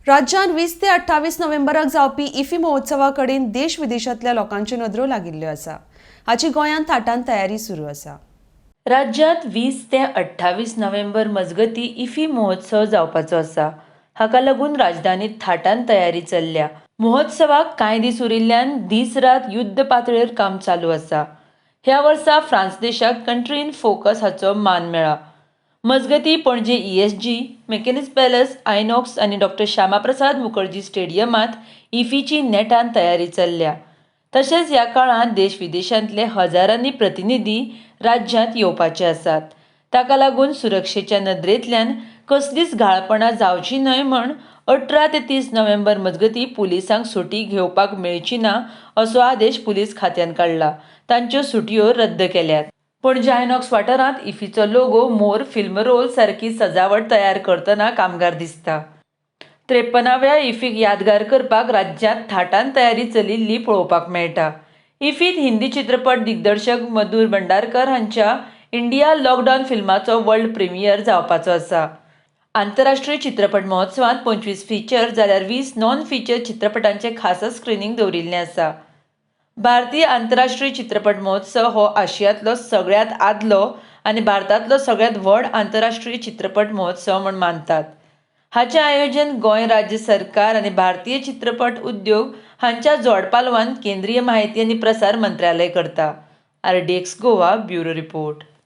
राज्यांत 20 ते 28 नोव्हेंबराक जावपी इफी महोत्सवा कडेन देश विदेशांतल्या लोकांच्यो नदरो लागिल्ल्यो आसा. हाची गोंयांत थाटान तयारी सुरू आसा. राज्यांत 20 ते 28 नोव्हेंबर मजगतीं इफी महोत्सव जावपाचो आसा. हाका लागून राजधानीत थाटान तयारी चल्ल्या. महोत्सवाक कांय दीस उरिल्ल्यान दीस रात युद्ध पातळेर काम चालू आसा. ह्या वर्सा फ्रांस देशाक कंट्री इन फोकस हाचो मान मेळ्ळा. मजगतीं, Panaji ESG, mechanics palace, INOX आनी डॉ श्यामाप्रसाद मुखर्जी स्टेडियमांत इफीची नेटान तयारी चल्ल्या. तशेंच ह्या काळांत देश विदेशांतले हजारांनी प्रतिनिधी राज्यांत येवपाचे आसात. ताका लागून सुरक्षेच्या नदरेंतल्यान कसलीच घाळपणां जावची न्हय म्हूण 18 ते 30 नोव्हेंबर मजगतीं पुलिसांक सुटी घेवपाक मेळची ना असो आदेश पुलीस खात्यान काडला. तांच्यो सुटयो रद्द केल्यात. पणजे आयनॉक्स वाठारांत इफीचो लोगो, मोर, फिल्म रोल सारकी सजावट तयार करतना कामगार दिसता. 53व्या इफीक यादगार करपाक राज्यांत थाटान तयारी चलिल्ली पळोवपाक मेळटा. इफींत हिंदी चित्रपट दिग्दर्शक मधुर भंडारकर हांच्या इंडिया लॉकडावन फिल्माचो वर्ल्ड प्रिमियर जावपाचो आसा. आंतरराष्ट्रीय चित्रपट महोत्सवांत 25 फिचर जाल्यार 20 नॉन फिचर चित्रपटांचें खासा स्क्रिनींग दवरिल्लें आसा. भारतीय आंतरराष्ट्रीय चित्रपट महोत्सव हो आशियांतलो सगळ्यांत आदलो आनी भारतांतलो सगळ्यांत व्हड आंतरराष्ट्रीय चित्रपट महोत्सव म्हूण मानतात. हाचें आयोजन गोंय राज्य सरकार आनी भारतीय चित्रपट उद्योग हांच्या जोडपालवान केंद्रीय माहिती आनी प्रसार मंत्रालय करता. RDX Goa bureau report.